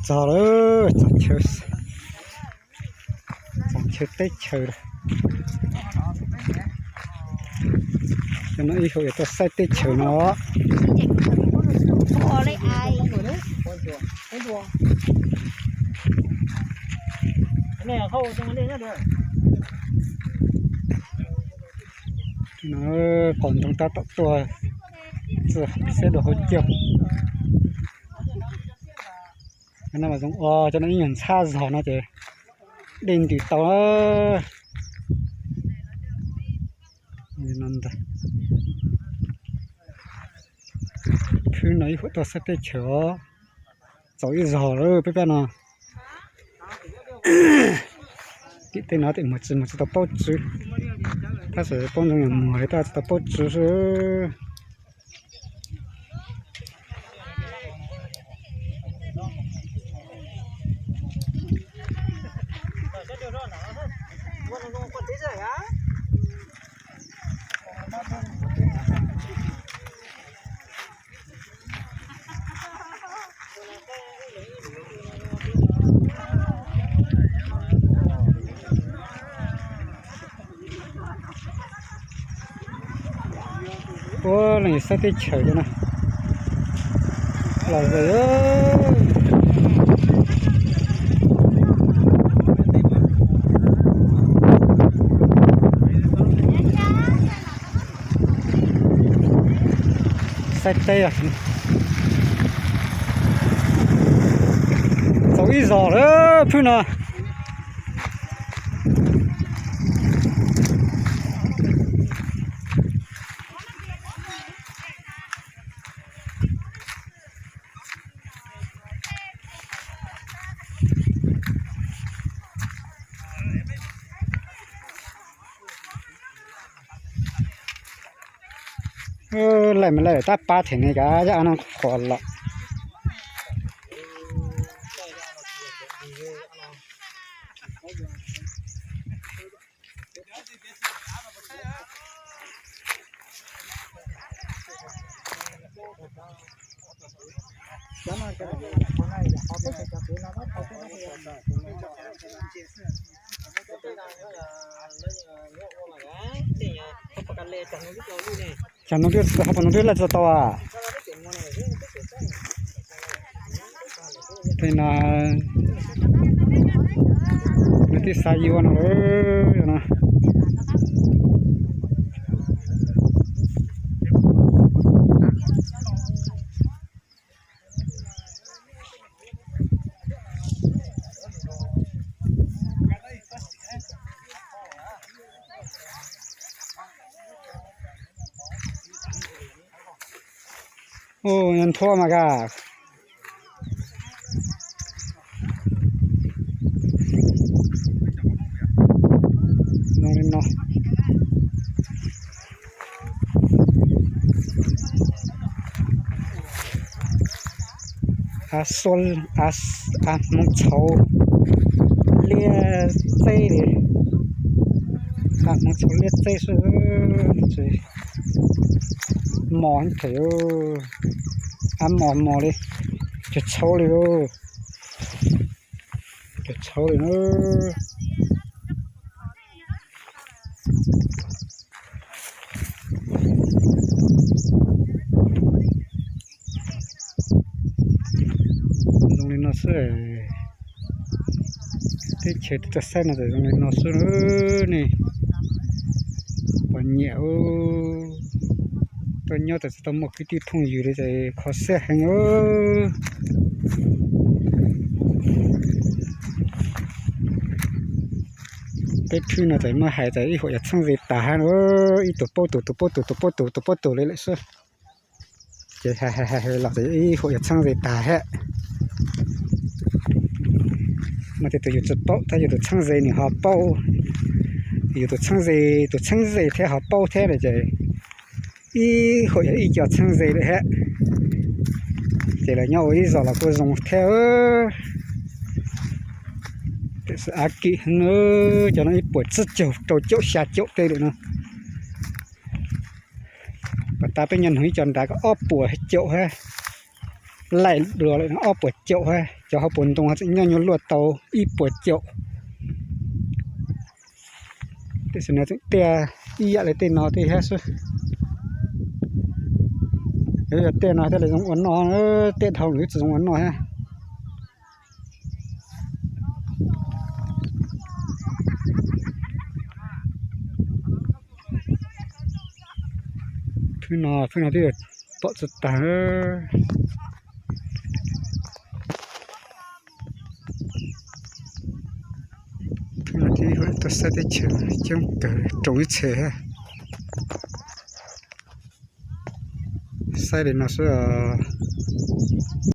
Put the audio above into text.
Txog lawm, txog chaw, txog chaw teb chaws lawm. Cov no ib huam yuav tuaj saib teb chaws no. Qos ntoo tab tom tuaj, txog saib dua hauv caug. No mas zoo, cov no ib nyuag ntxhab zog no ces dej ntws tau. Khwb no ib huam tuaj saib teb chaws os. Txaus ib zog lawm peb pab no. Tim tej no tej mus tsis mus tsis tau paub tswv. Tab sis paub ntsoov yog mus li tab tsis tau paub tswv xwb. Ua leej saib teb chaws cov no los. Saib teb, txaus ib zog lawm phwb no. Laij mas laij tab pab them ne kav yaj no qhuav los. Cov no twb tsis tau hauv paus no twb laij tsis tau as. Tej no nws twb xav yuav no lawm no. Nthuav mas kag. Zoo li no. Av hmoov tshauv liab txeb li. Av hmoov tshauv liab txeb xwb. Mos them, av mos mos li, cov tshauv li, cov tshauv li na. Zoo li no xwb. Teb chaws tuaj saib no txawm zoo li no xwb ne. Pom nyiam, tuaj nyob txawm tsis tau muaj kwv tij phooj ywg li ces kho siab heev. Peb phwb no txawm muaj hais tias ib huam yuav txheeb ze tag hab, ib tug paub tus, tus paub tus, tus paub tus, tus paub tus li lawm xwb. Ces hais hais hais los txawm ib huam yuav txheeb ze tag hab. Mas tej tus yus tsis paub thiab yus tus txheeb ze nws ho paub, yus tus txheeb ze, tus txheeb ze thiab ho paub thiab no ces ib huam yog ib co txheeb ze lawm hab. Ces lawv nyob ua ib zos los kuj zoo thiab. Tiam sis av kim heev, cov no ib puas tsib caug rau caum xya caum tej lawm no. Pas tas peb nyob nug ib co nrad kom ob puas caum hab. laim dua lawm ob puas caum, cov hauv paus ntoo tseem nyob nyuag luaj tau ib puas caum. Tiam sis nws tseem tiaj ib yam li tej no thiab xwb. Yog tiaj no thiaj li zoo ua noj, tiaj dhau nws tsis zoo ua noj thiab. Phwb no, phwb no twb pom tsis tag. Phwb no twb tuaj saib teb chaws coob kawg, roos ib txhia thiab. Saib li no xwb os.